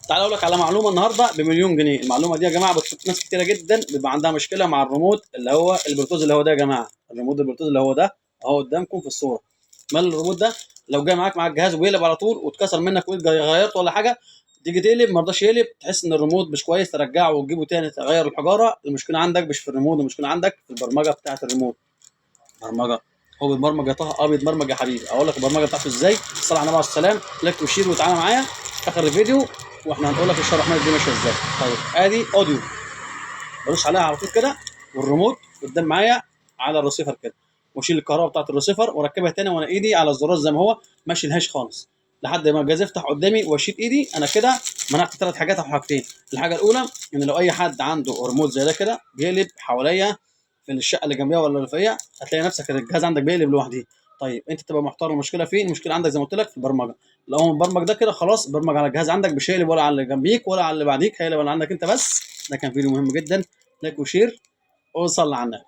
تعال اقول لك على معلومة النهارده بمليون جنيه. المعلومة دي يا جماعة بتفوت ناس كتيرة جدا، بيبقى عندها مشكلة مع الريموت اللي هو البلوتوز اللي هو ده يا جماعة. الريموت البلوتوز اللي هو ده اهو قدامكم في الصورة. مال الريموت ده لو جاي معاك مع الجهاز ويقلب على طول واتكسر منك وغيرته ولا حاجة، تيجي تقلب ما رضاش يقلب، تحس ان الريموت مش كويس، ترجعه وتجيبه تاني تغير الحجارة. المشكلة عندك مش في الريموت، المشكلة عندك في البرمجة بتاعه الريموت. برمجة هو بيتبرمج يا طه؟ اه بيتبرمج يا حبيبي. اقول لك البرمجة بتاعته ازاي. الصلاة على النبي عليه السلام، like و share وتعالى معايا اخر الفيديو واحنا هنقول لك الشرح دي ماشية ازاي. طيب ادي audio بدوس عليها على طول كده، والريموت قدام معايا على الريسيفر كده، واشيل الكهرباء بتاعت الريسيفر واركبها تاني وانا ايدي على الزرار زي ما هو، ما اشيلهاش خالص لحد ما الجهاز يفتح قدامي واشيل ايدي. انا كده منعت ثلاث حاجات او حاجتين. الحاجة الاولى ان لو اي حد عنده ريموت زي ده كده بيقلب حواليا في الشقة اللي جنبيها ولا اللي فيها، هتلاقي نفسك الجهاز عندك بيقلب لوحده. طيب انت تبقى محتار، المشكلة فين؟ المشكلة عندك زي ما قلت لك في البرمجة. لو هو مبرمج ده كده خلاص، برمج على الجهاز عندك، مش هيقلب ولا على اللي جنبيك ولا على اللي بعديك، هيقلب على عندك انت بس. ده كان فيديو مهم جدا، like و share وصلى على النبي.